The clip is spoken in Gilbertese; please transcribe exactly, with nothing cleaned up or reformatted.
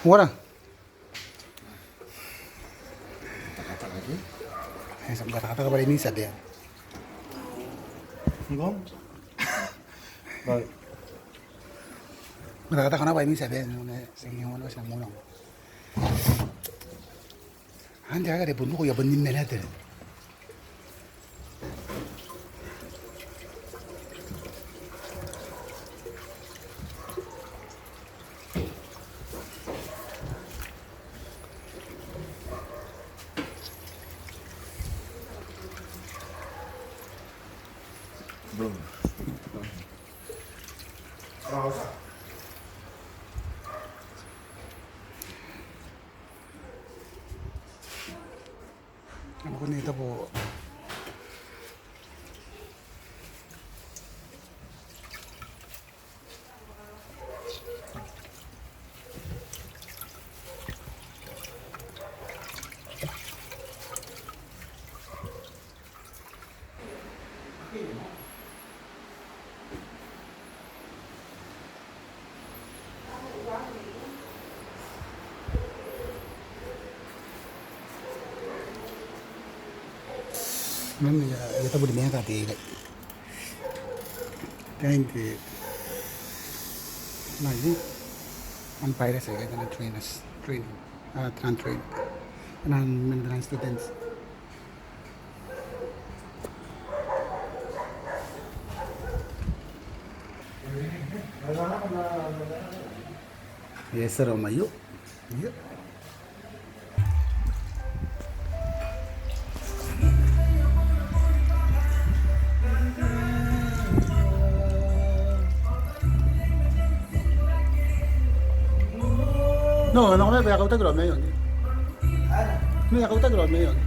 Ora. Takataka ke? E, ti a takataka bwa imwin ti a bane. Ngkom? Bwa. Takataka naba imwin ti a bane, ne, ti a ngi ono, ti a ngi ono. Antai ae e bon roko, e a bon ni menate. Am ko ni tabo. Mami, ia, ia, tabu di mea ka te, thank you. Mami, am paira sa, ia, tana trainers, training, ah, tana train, tana, tana students. Yes, sir, Mayo. Yep. No, no, me, me, kau taki rome ion. Me, kau taki rome ion.